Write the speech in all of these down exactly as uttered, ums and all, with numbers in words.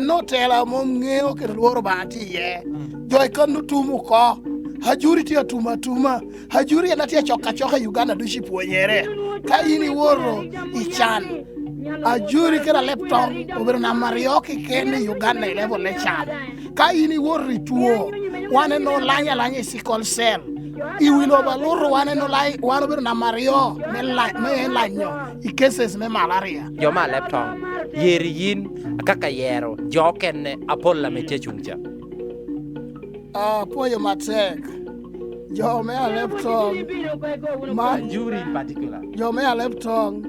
Notela mom ŋeo kede lworo Obaŋa tye iye. Jo i kan otum oko. Ajuri tye atum atuma. Ajuri en atye acok acoka i Uganda ducu i pwonyere. Ka in iwoto i can, Ajuri kede Aleptong obedo namba aryo keken i Uganda i level me can. Ka in iwoto i two, wan en olany alanya i sickle cell. I wi lobo aluto wan en olany, wan obedo namba aryo me la-, me lanyo i cases me malaria. Jo me Aleptong, yeri yin, akaka yero jo okene apol ame tye cuŋ ca. Apwoyo matek. Jo me Aleptong, man Ajuri in particular. Jo me Aleptong,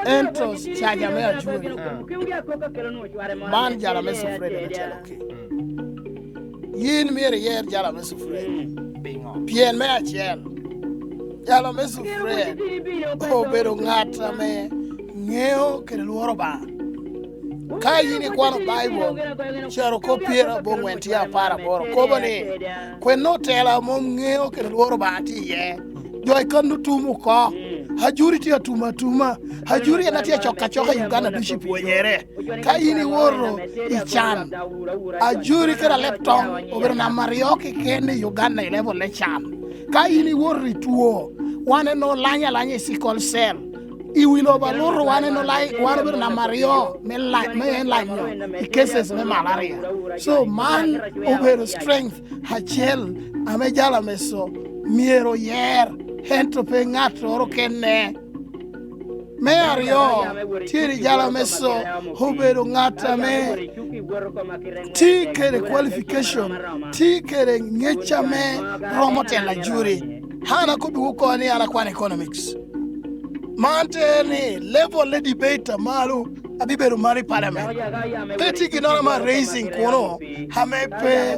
ento caja me Ajuri. Ah. Man jala me Sufredi me telo ki. Mm. Yin myero iyer jala me Sufredi. Pien me acel, jala me Sufredi obedo ŋat ame ŋeo kede lworo Obaŋa. Ka yin ikwano Baibul, Carokop pyerabongwen tye apar aboro kobo ni, "Kwenne otela mom ŋeo kede lworo Obaŋa tye iye? Jo i kan otum oko. Ajuri tye atum atuma. Ajuri en atye acok acoka i Uganda ducu i pwonyere." Ka yin iwoto i can, Ajuri kede Aleptong obedo namba aryo keken i Uganda i level me can. Ka yin iwoto i two, wan en olany alanya i sickle cell. I wi lobo aluto wan en olany, wan obedo namba aryo me la-, me en lanyo i cases me malaria. So man obedo strength acel ame jalo ameco myero oyer, ento pe ŋattoro kene. Me aryo, tye ni jalo ameco obedo ŋat ame tye kede qualification, tye kede ŋec ame romo telo Ajuri. An akobbiwu oko ni an akwano economics. Man te ni level me debate a malo abibedo malo i parliament. Pe tye ginnoro ame raising kuno ame pe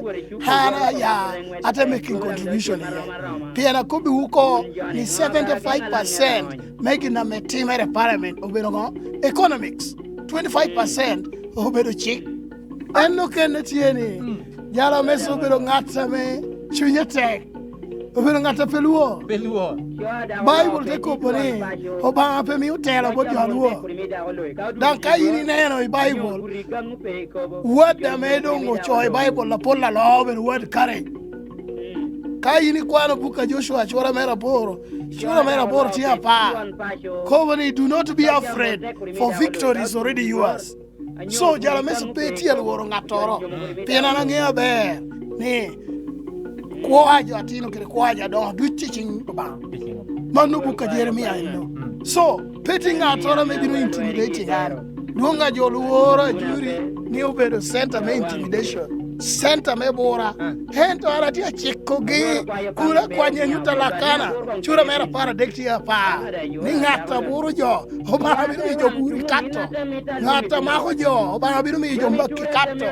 an aya ate making contribution iye. Pien akobbiwu oko ni seventy-five percent me gin ame timere i parliament obedo ŋo? Economics. Twenty-five percent obedo cik. En okene tye ni, mm, jalo me obedo ŋat ame cunye tek, obedo ŋat a pe lwor. Pe lwor. Baibul te kobo ni, "Obaŋa pe mio telo bot jo alwor." Daŋ ka in ineno i Baibul, wad ame doŋ ocoo i Baibul apol aloo obedo wad courage. Ka in ikwano buk a Joshua, cura mere aboro, cura mere aboro tye apar, kobo ni, "Do not be afraid, for victory is already yours." So, jalo me pe tye alworo ŋattoro, pien an aŋeo aber ni kwo a jo atino kede kwo a jo adoŋo duc tye i ciŋ Obaŋa. Mano buk a Jeremia eno. So, pe tye ŋattoro ame bino intimidating an. Dwoŋ a jo lworo Ajuri ni obedo center me intimidation, center me bura. Ento an atye acikogi, kun akwanya nyut alakana, cura mere apar adek tye apar, ni ŋat a buro jo, Obaŋa bino miyo jo buri kato. Ŋat a mako jo, Obaŋa bino miyo jo maki kato.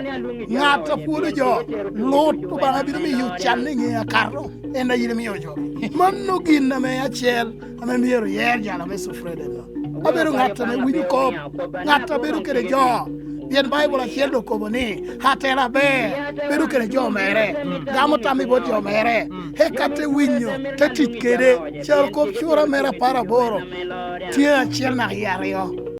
Ŋat a pwodo jo, lut, Obaŋa bino miyo can i ŋe akato, en a yin imio jo. Mano gin ame acel ame myero oyer jalo me Sufredi-no. Abedo ŋat ame winyo kop, ŋat a bedo kede jo. Pien Baibul acel doŋ kobo ni, "Atela aber, bedo kede jo mere, gamo tam i bot jo mere, eka te winyo, te tic kede." Carokop cura mere apar aboro, tye acel naka i aryo.